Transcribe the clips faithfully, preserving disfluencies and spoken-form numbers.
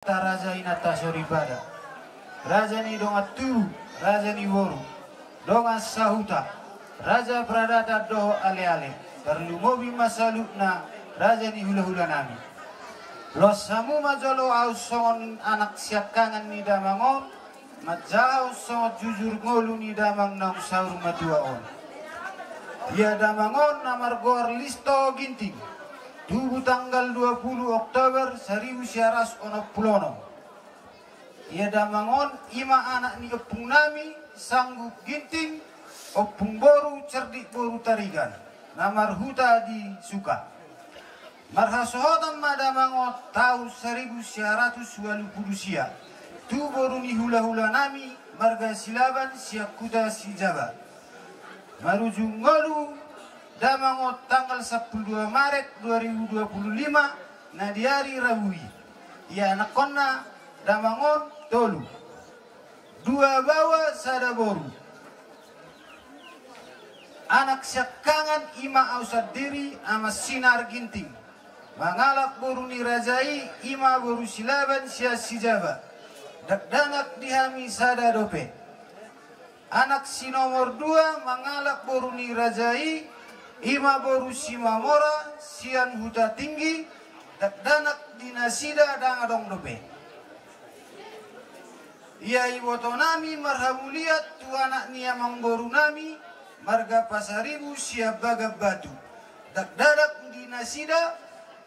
Raja inanta soripada, raja ni dongan tubu, raja ni boru, dongan sahuta, raja pradata dohot aleale, tarlumobi ma saluhutna raja ni hulahulanami. Los hamu ma jolo ahu songon anak siangkangan ni damang on, manjaha songon jujur ngolu ni damang naung saur matua on. Ia damang on na margoar Listo Ginting, tubu tanggal dua puluh Oktober saribu sia ratus onom puluh onom. Ia damang on i ma anak ni ompungnami Sanggup Ginting, ompung boru Cerdik boru Tarigan, na marhuta di Suka. Marhasohotan ma damang on taon saribu sia ratus ualu puluh sia tu boru ni hulahulanami marga Silaban sian huta Sijaba. Marujung ngolu damang on tanggal sampulu dua Maret dua ribu dua puluh lima, na di ari Rabu i. Ia anakkonna damang on tolu, dua baoa sada boru. Anak siangkangan i ma ahu sandiri, Ama Sinar Ginting, mangalap boru ni raja i, i ma boru Silaban sian Sijaba. Dakdanak di hami sada dope. Anak si nomor dua mangalap boru ni raja i, i ma boru Simamora sian Huta Tinggi. Dakdanak di nasida ndang adong dope. Ia ibotonami marhamulian tu anak ni amangborunami marga Pasaribu sian Bagan Batu. Dakdanak di nasida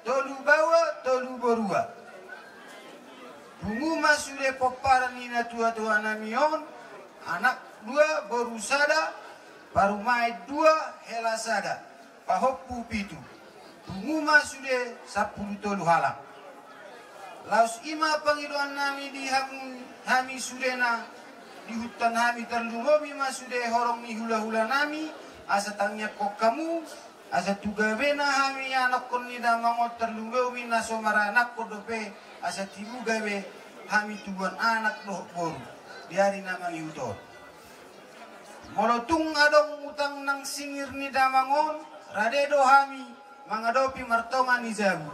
tolu baoa tolu borua. Pungu ma sude pomparan ni natuatuanami on, anak dua, boru sada, parumaen dua, hela sada, pahompu pitu. Pungu ma sude sampulu tolu halak. Laos i ma pangidoannami di hamu, hami sudena, diihuthon hami, tarlumobi ma sude horong ni hulahulanami, asa tangiangkon hamu, asa tu gabena hami anakkon ni damang on, tarlumobi na so maranakkon dope, asa tibu gabe hami tubuan anak dohot boru di ari na mangihut on. Molo tung adong utang nang singir ni damang on, rade do hami mangadopi martonga ni jabu.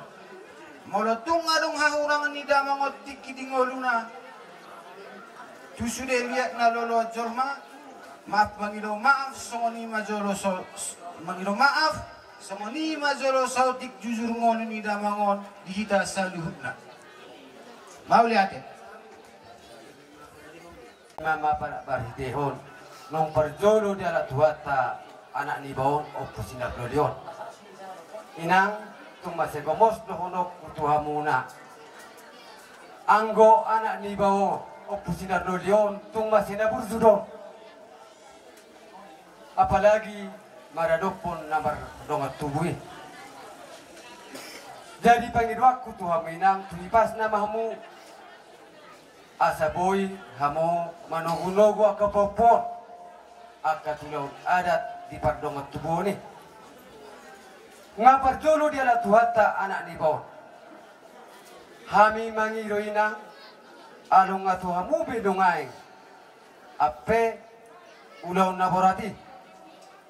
Molo tung adong hahurangan ni damang on tingki di ngoluna tu sude liat na loloan jolma, maaf mangido maaf, songon i ma jolo so, mangido maaf, songon i ma jolo saotik jujur ngolu ni damang on di hita saluhutna. Mauliate. Ima ma parhitehon naung parjolo dialap Tuhanta anak niba on, Ompu Sinar Doli on. Inang, tung mansai gomos dohononku tu hamuna. Anggo anak niba on, Ompu Sinar Doli on, tung mansai na burju do on. Apalagi maradophon na mardongan tubu i. Jadi pangidoanku tu hamu inang, tu hipasna ma hamu, asa boi hamu manogunogu angka pahompu on, angka tu ulaon adat di pardongan tubuon i. Nga parjolo dialap Tuhanta anak niba on. Hami mangido inang, adong nga tu hamu be nuaeng ampe ulaon na borat i.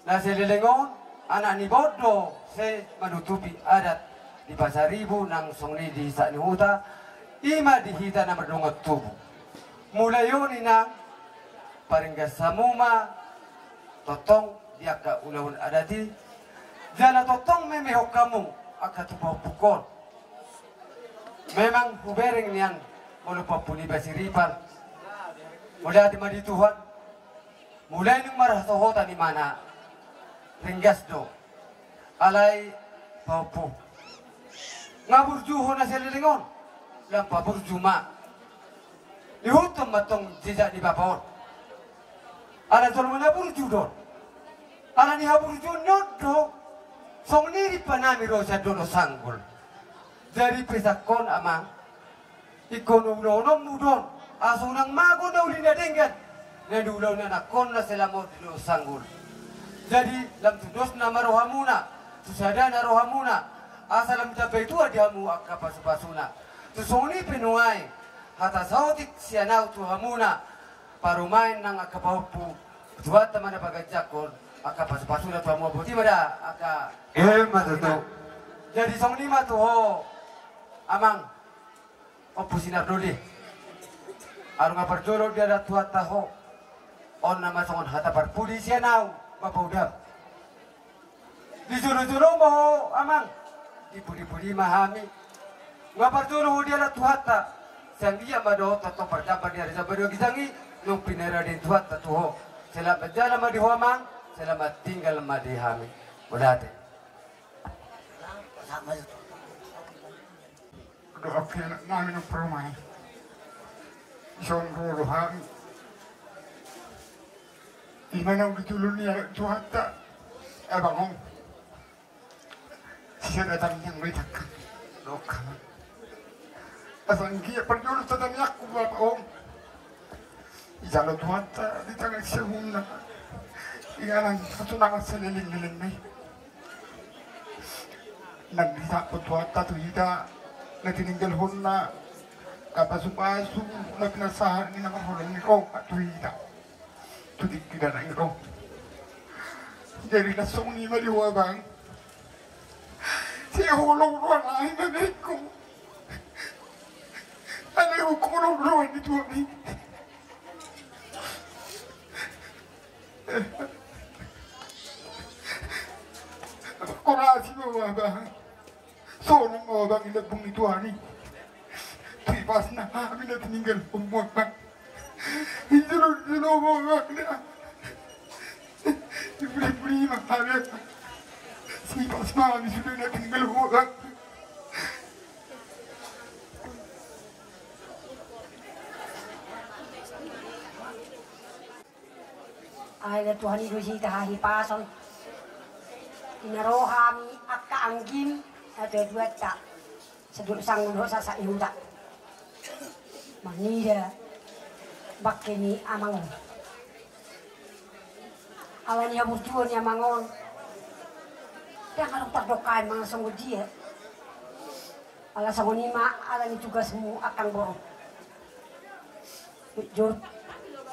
Na saleleng on, anak niba on do sai manutupi adat di Pasaribu nang songon i di sahat ni huta, ima di hita na mardongan tubu. Mulai on inang, paringgas hamu ma tongtong di angka ulaon adat i, jala tongtong memehon hamu angka tu pahompungkon. Memang hubereng nian molo pahompu niba si Ripal. Mauliate ma di Tuhan. Mulai nunga marhasohotan imana, ringgas do. Alai pahompu, nga burju ho na saleleng on, lam paburju ma. Ihuthon ma tong jejak ni bapa on. Ala jolma na burju do on. Ala ni haburjuon ni on do songon i rimpa nami ro sian Dolok Sanggul. Jadi pesangkon amang, ingkon ulaononmu do on, asa unang mago na uli na denggan na niulaon anakkonna selama on di Dolok Sanggul. Jadi lam tu dosna ma rohamuna, tu sadana rohamuna, asa lam ditambai Tuhan di hamu angka pasupasuna. Tu songon i pe nuaeng, hata saotik sian ahu tu hamuna parumaen nang angka pahompu, Tuhanta ma na paganjangkon angka pasupasuna tu hamu. Boti ma da angka. Ima tutu. Jadi songon i ma tu ho amang. Ompu Sinarduli. Alu nga parjolo diadat Tuhanta ho. On nama songon hata parpudi sian ahu, bapa udam. Di jolo-jolo ma ho amang. Di pudi-pudi ma hami. Nga parjolo ho diadat Tuhanta. Sian dia ma dohot tongtong parjambar di ari jambar di ginjang i. Nung pinarade Tuhanta tu ho. Selamat jalan ma di ho amang. Selamat tinggal ma di hami. Mauliate. Dohot anak nami nang parumaen. Ison ro do hami. Ima naung di jolo ni adat Tuhanta. Abang on. Sisa datang yang bai tangkang. Doka. Asa anggiat parjolo tatamiangku bapa on. Dijalo Tuhanta di tangan siamunna. Ia nang patunangan saleleng-lelengna i. Nang disahaphon Tuhanta tu hita na tininggalhonna. Angka pasu-pasu na pinasahat ni na marholong ni roha tu hita. Tu tingki na naeng ro. Jadi na songon i ma di ho abang. Sai holong roha nami ma baenku. Alai holong roha ni tuami. Horas ma ho abang. Songon ma ho abang i lambung ni tuami. Sipasna hami na tininggalhonmu abang. Di jolo-jolo ma ho abang da. Di pudi-pudi ma hami. Sipas ma hami sude na tininggalhonmu abang. Ai da Tuhan i do hita hahipason. Di na ro hami angka anggim, na dua-duanta. Sadolok sanggu dohot sasak ni huta. Mangida bangke ni amang on. Ala ni haburjuon ni amang on. Ndang adong pardongkaan manang songon dia. Ala songon i ma ala ni tugasmu angkang boru. Jot,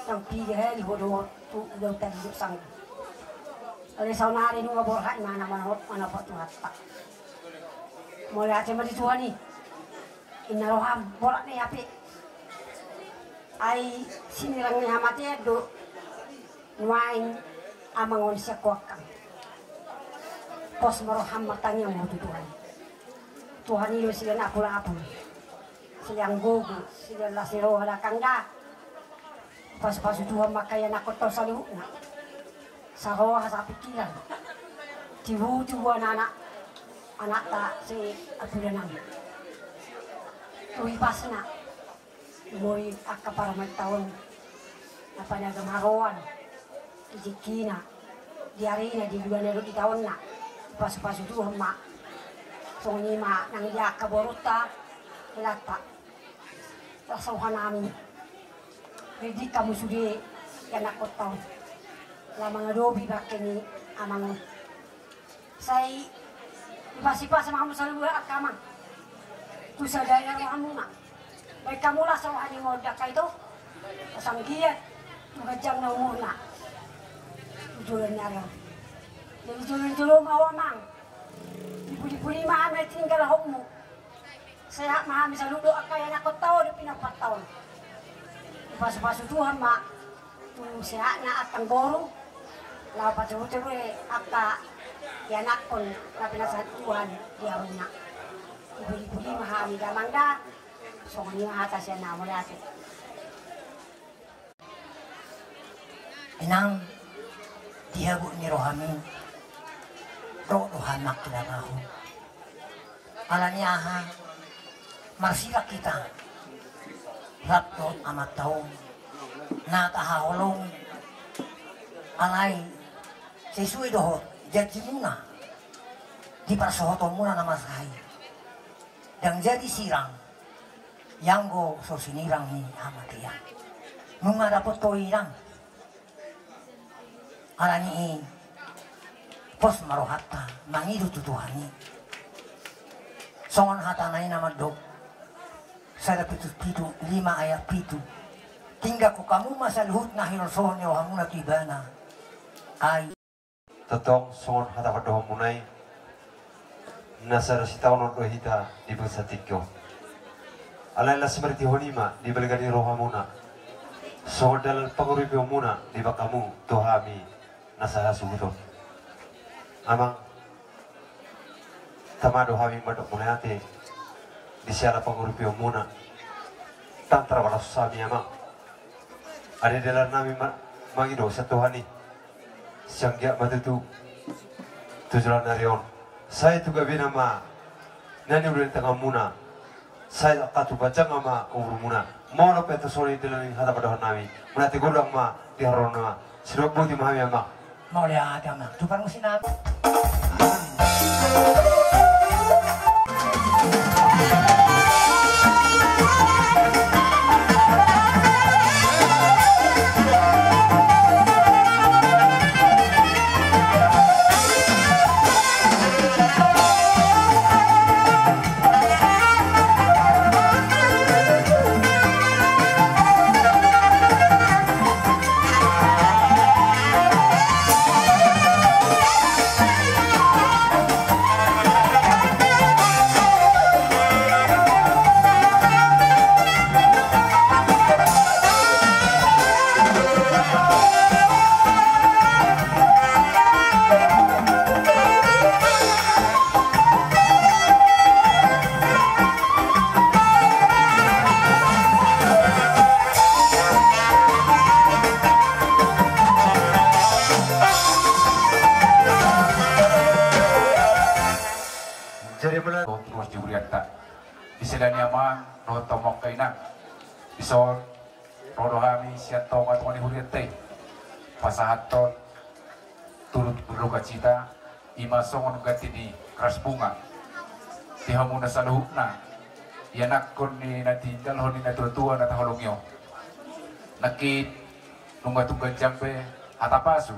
nang piga hali ho dohot tu uda-uda di jot sanggu. Alai saonari nunga borhat imana manopot, manopot Tuhanta. Mauliate ma di Tuhan i. Inna roham, borhat ni hape. Ai sinirang ni hamatean do. Nuaeng amang on sian ho angkang. Pos ma roham martangiang ma ho tu Tuhan. Tuhan i do silean apul-apul, silean gogo, silean las ni roha da angkang da. Pasu-pasu Tuhan ma angka ianakhonta on saluhutna. Saroha sapingkiran. Tibu-tibu anak-anak, anakta siapulannami. Tu hipasna. Boi angka parumaenta on na panaga maroan di tingkina, di arina, di bulanna dohot di taonna. Pasu-pasu Tuhan ma. Songon i ma nang di angka borunta, helanta. Las rohanami. Ridit hamu sude ianakhonta on. Laho mangadopi bangke ni amang on. Sai ipas-ipas ma hamu saluhut angka amang. Tu sada ni rohamuna. Baen hamu las roha ni amang on da angka ito. Asa anggiat tu ganjang na umurna. Tu joloan ni ari on. Jadi jolo-jolo ma ho amang. Di pudi-pudi ma hami na tininggalhonmu. Sehat ma hami saluhut dohot angka ianakhonta on di pinompatta on. Pasu-pasu Tuhan ma tu sehatna angkang boru. Laho paturut-turut angka ianakhon na pinasahat Tuhan di ahu na. Pudi-pudi ma hami da amang da. Songon i ma hata sian ahu, mauliate. Inang, di habot ni rohami, ro do hami mangkilangahon. Ala ni aha, marsirang hita rap dohot amanta on, na tahaholongi. Alai sesuai dohot janjimuna di parsohotonmuna na marsahi. Ndang jadi sirang ianggo so sinirang ni hamatean. Nunga dapot ho inang. Ala ni i, pos ma rohanta mangido tu Tuhan i. Songon hatana i na mandok, sada pitu pitu lima ayat pitu. Tinggangkon hamu ma saluhut na hinolsohon ni rohamuna tu Ibana. Ai. Tongtong songon hata pandohanmuna i, na sada sitaonon do hita di bagasan tingki on. Alai las martihon i ma di balga ni rohamuna, songon dalan pangurupion muna di bagasan hamu tu hami na sahasuhuton. Amang, tama do hami mandok mauliate di siala pangurupion muna. Ndang tarbalos hami, Amang. Asa dalan nami ma-, mangido sian Tuhan i. Sai anggiat ma tutu tu joloan ni ari on, sai tu gabena ma na niula ni tanganmuna, sai angka tu panjang ma umurmuna. Molo pe tu songon i dalan ni hata pandohan nami, mauliate godang ma di haroromuna. Sidok boti ma hami, Amang. Mauliate, Amang. Tu parmusik nami. Jadi, mula di hurianta, di siala ni, Amang, dohot hamu angka inang, dison ro do hami sian tongatonga ni hurianta i pasahathon turut bersukacita, i ma songon ganti ni keras bunga di hamuna saluhutna, ianakhon ni na tinadinghon ni natuatua na taholongi on. Nangkin nunga tung ganjang be hata pasu,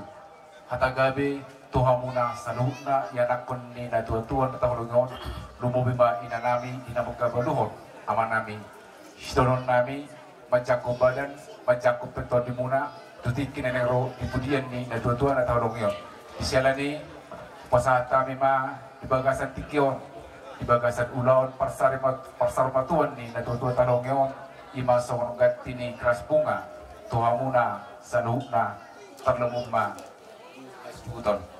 hata gabe tu hamuna saluhutna, ianakhon ni natuatua na taholongi on. Lumobi ma inanami, ina mangkabaluhon amanami, sidohononnami, manjangkon badan, manjangkon pe tondimuna tu tingki na naeng ro di pudian ni natuatua na taholongi on. Di siala ni i, pasahat hami ma di bagasan tingki on, di bagasan ulaon parsari mat-, parsarumatuan ni natuatua taholongi on, i ma songon ganti ni keras bunga tu hamuna saluhutna, tarlumobi ma hasuhuton.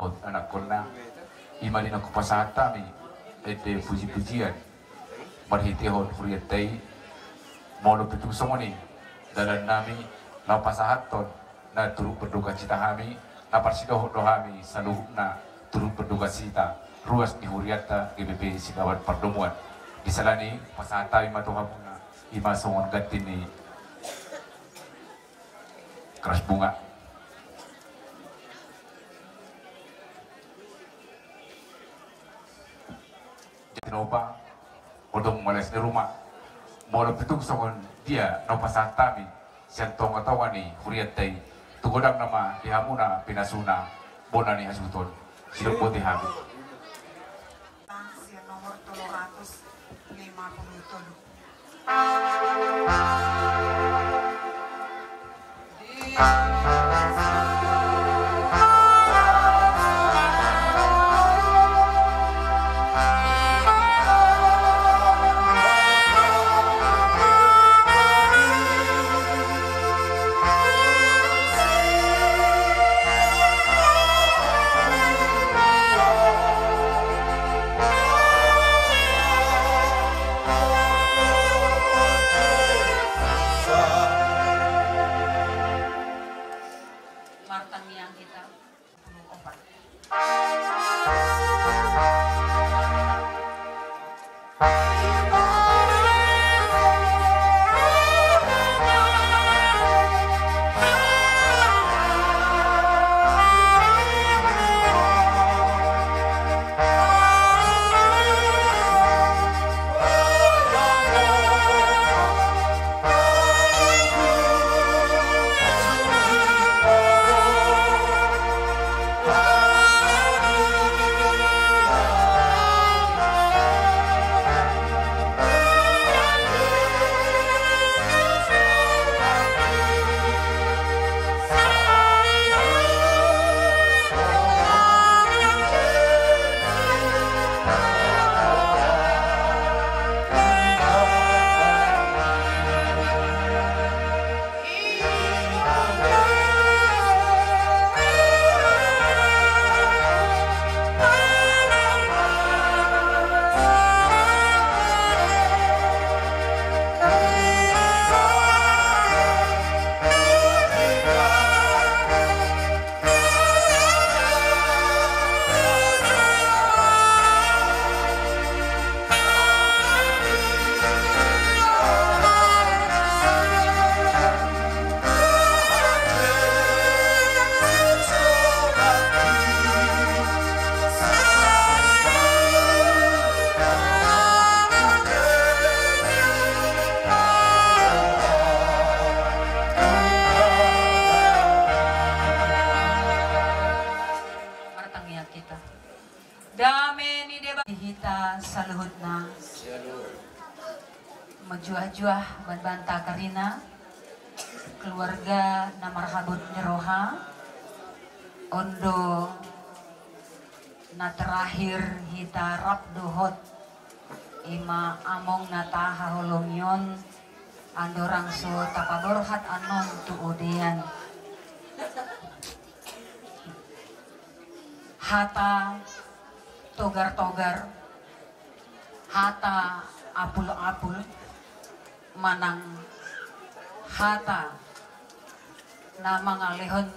Anakkonna, ima di na hupasahat hami ende puji-pujian marhitehon hurianta i. Molo pe tung songon i dalannami, na pasahathon na turut berdukacita hami, na parsidohot do hami saluhutna turut berdukacita, ruas ni hurianta G B P Sigawan Pardomuan. Di sala ni i pasahat hami ma tu hamuna ima songon ganti ni keras bunga. Jadi nopa, odong males ni ruma. Molo pe tung songon dia na hupasahat hami sian tonga-tonga ni hurianta i, tu godang nama di hamuna pinasuna bona ni hasuhuton. Sidok boti hami. Sian nomor tolu ratus lima puluh tolu. Martangiang hita. Martangiang hita. Dame ni Debata di hita saluhutna. Majuah-juah banta karina, keluarga na marhabot ni roha. On do na terakhir hita rap dohot ima among na tahaholongi on, andorang so tapaborhat annon tu odean. Hata togar-togar, hata apul-apul, manang hata na mangalehon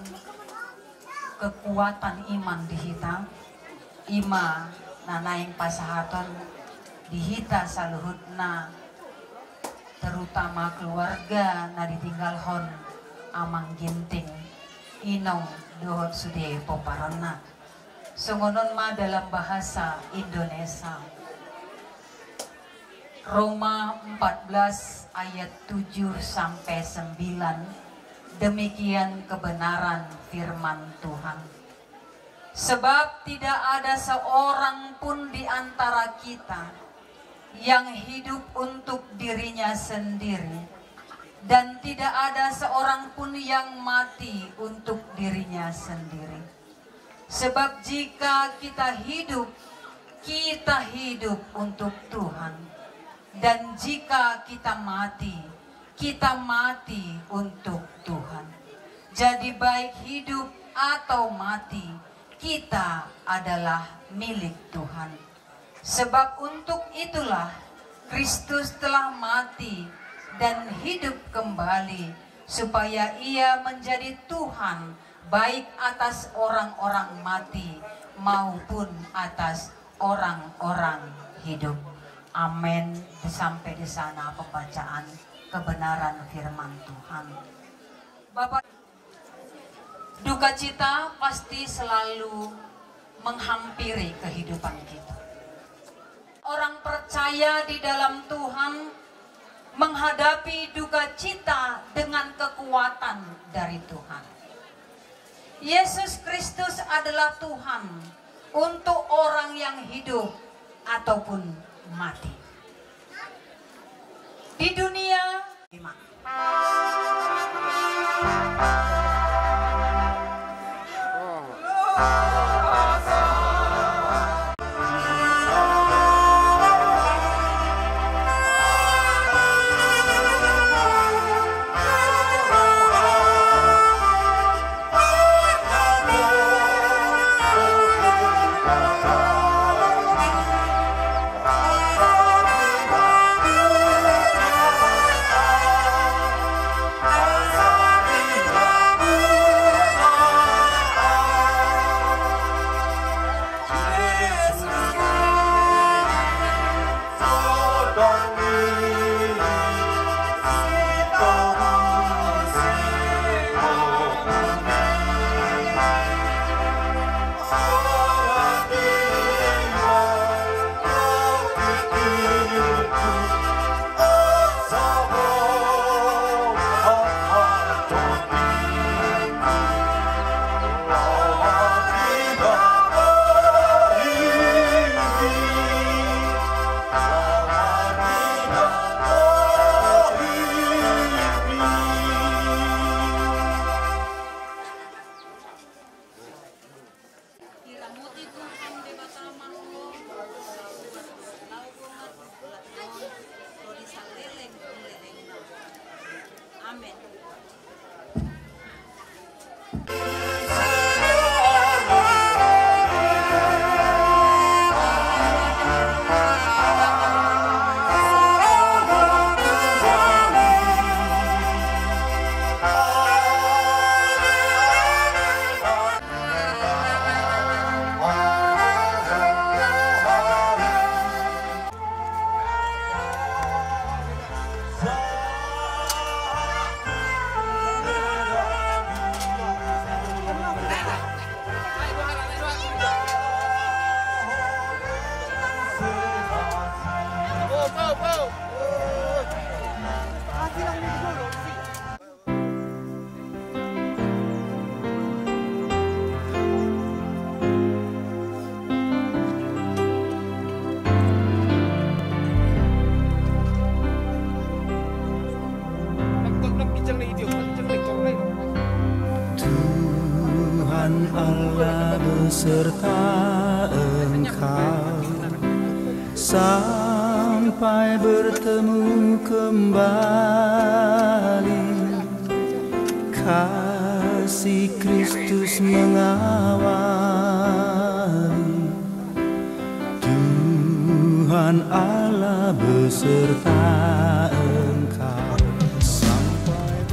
kekuatan iman di hita, ima na naeng pasahaton di hita saluhutna, terutama keluarga na ditinggalhon Amang Ginting, Inong dohot sude pomparanna. Songon on ma dalam bahasa Indonesia. Roma empat belas ayat tujuh sampai sembilan, demikian kebenaran firman Tuhan. Sebab tidak ada seorang pun di antara kita yang hidup untuk dirinya sendiri, dan tidak ada seorang pun yang mati untuk dirinya sendiri. Sebab jika kita hidup, kita hidup untuk Tuhan. Dan jika kita mati, kita mati untuk Tuhan. Jadi baik hidup atau mati, Kita adalah milik Tuhan. Sebab untuk itulah Kristus telah mati dan hidup kembali, supaya Ia menjadi Tuhan baik atas orang-orang mati maupun atas orang-orang hidup. Amin. Sampai di sana pembacaan kebenaran firman Tuhan. Bapak, duka cita pasti selalu menghampiri kehidupan kita. Orang percaya di dalam Tuhan menghadapi duka cita dengan kekuatan dari Tuhan. Yesus Kristus adalah Tuhan untuk orang yang hidup ataupun mati. Di dunia Diramoti Tuhan Debata ma ho, laho bonga tu bulan on, ro di saleleng ni lelengna. Amen. Tuhan Allah beserta engkau sampai bertemu kembali. Kasih Kristus mengawali. Tuhan Allah beserta engkau sampai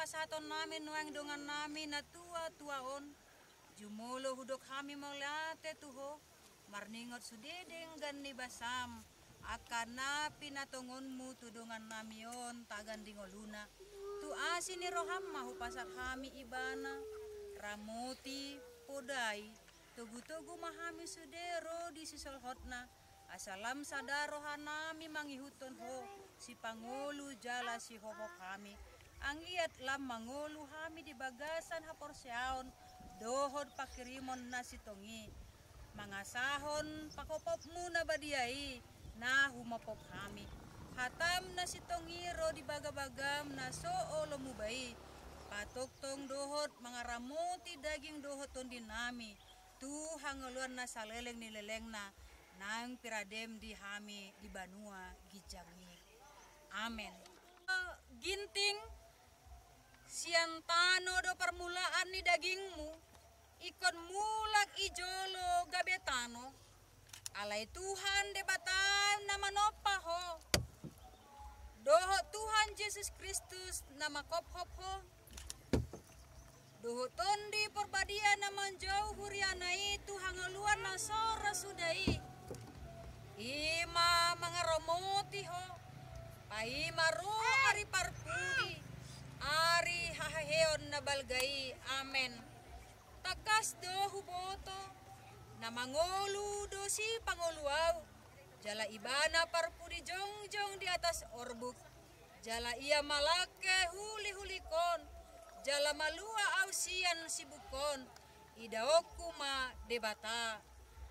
pasahaton nami nuaeng dongan nami na tua-tua on, jumolo hudok hami mauliate tu Ho, marningot sude denggan ni basam, angka na pinatongonmu tu dongan nami on tagan di ngoluna. Tu asi ni roham ma hupasahat hami ibana, ramoti, podai, togu-togu ma hami sude ro di sisolhotna, asa lam sada roha nami mangihuthon Ho, sipangolu jala sihophop hami. Anggiat lam mangolu hami di bagasan haporseaon dohot panghirimon na sintong i, mangasahon panghophopmu na badia i na humophop hami. Hatam na sintong i ro di bagabagam na so olo muba i, patongtong dohot mangaramoti daging dohot tondi nami, tu hangoluan na saleleng ni lelengna, naeng piradem di hami di banua ginjang i. Amen. Ginting, sian tano do parmulaan ni dagingmu, ingkon mulak i jolo gabe tano. Alai Tuhan Debata na manompa ho, dohot Tuhan Jesus Kristus na manghophop ho, dohot Tondi Porbadia na manjou huriana i tu hangoluan na so ra suda i, i ma mangaramoti ho, paima ro ari parpudi, ari haheheon na balga i. Amen. Tangkas do huboto, na mangolu do sipangolu ahu, jala ibana parpudi jongjong di atas orbuk. Jala ia malangke huli-hulikon, jala malua ahu sian sibukon, idaonku ma Debata.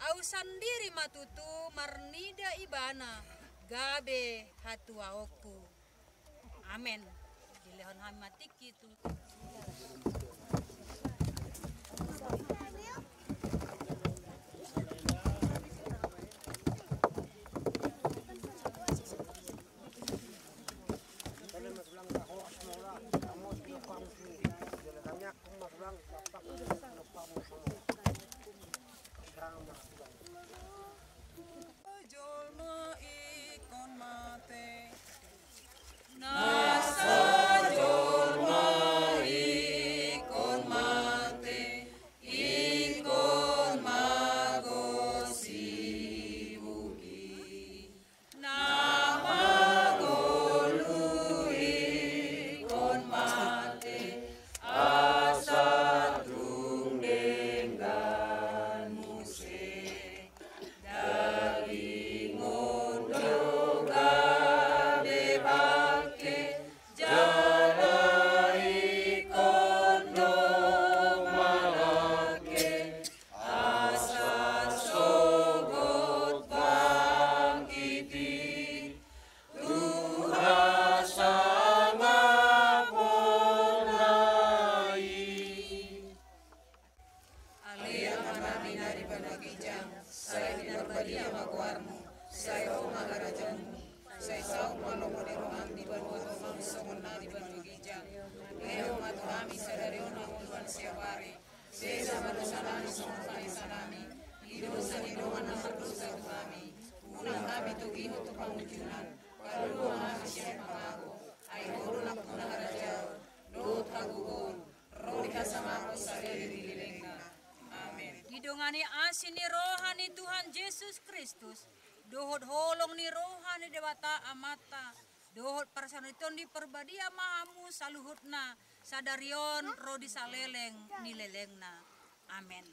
Ahu sandiri ma tutu marnida ibana, gabe hatuaonku. Amen. Dilehon hami ma tingki tu Jolma ingkon mate. Nasa jolma ingkon mate, ingkon mago sibuki. Na mangolu ingkon mate, asa tung denggan muse. Daging on do gabe bangke, jala ingkon do malangke, asa sogot bangkit i tu hasangaponna i. Ale Ama nami na di banua ginjang, sai pinarbadia ma goarmu, sai ro ma harajaonmu, sai saut ma lomo ni roham di banua tonga on songon na di banua ginjang. Lehon ma tu hami sadari on hangoluan siapari, sesa ma dosa nami songon panesanami di dosa ni dongan na mardosa tu hami, unang hami togihon tu pangunjunan, palua ma hami sian pangago, ai Ho do nampuna harajaon, dohot hagogoon, ro di hasangapon saleleng ni lelengna. Amen. Didongani asi ni roha ni Tuhan Jesus Kristus, dohot holong ni roha ni Debata Amanta, dohot parsaulian ni Tondi Porbadia ma hamu saluhutna, sadari on ro di saleleng ni lelengna. Amen.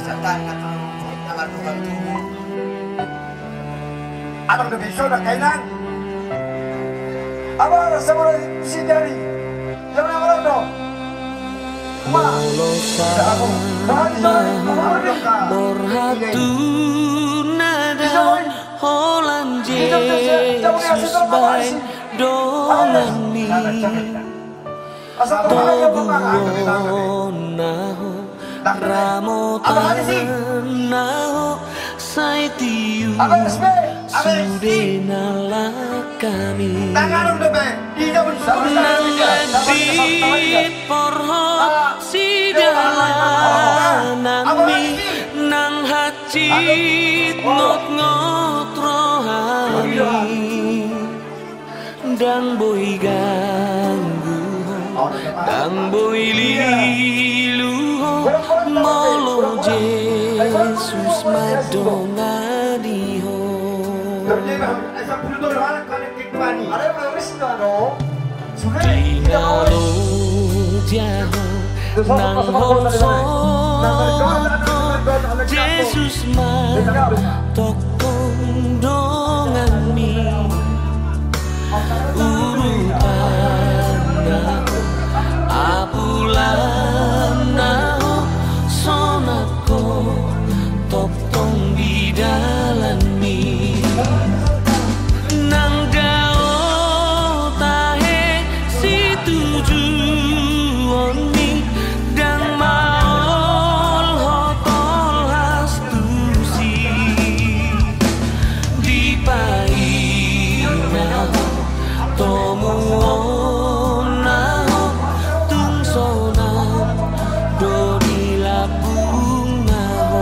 Satan na terlalu. Abang dope, iso na kainang. Abang rasa mulai sijari. Jam lima malam do. Ma. Tidak aku. Bahan iso. Borhat tu na dalan, holan Jesus baen donganmi. Toguon na ho ramotan na ho, sai tiur sude na langkami. Nang lebih porhot sidalananmi, nang hansit ngotngot rohami. Ndang boi ganggu ho, ndang boi lilu ho, molo Jesus mandongani ho. Tinaloja ho nang holsoan ho, Jesus ma tongtong donganmi. Urutanna ho, apulanna ho, sonang ho tongtong di dalanmi. Nang dao tahe situjuonmi, ndang maol ho tolhas tusi. Dipainna ho, tomuonna ho, tung sonang do di lambungna ho.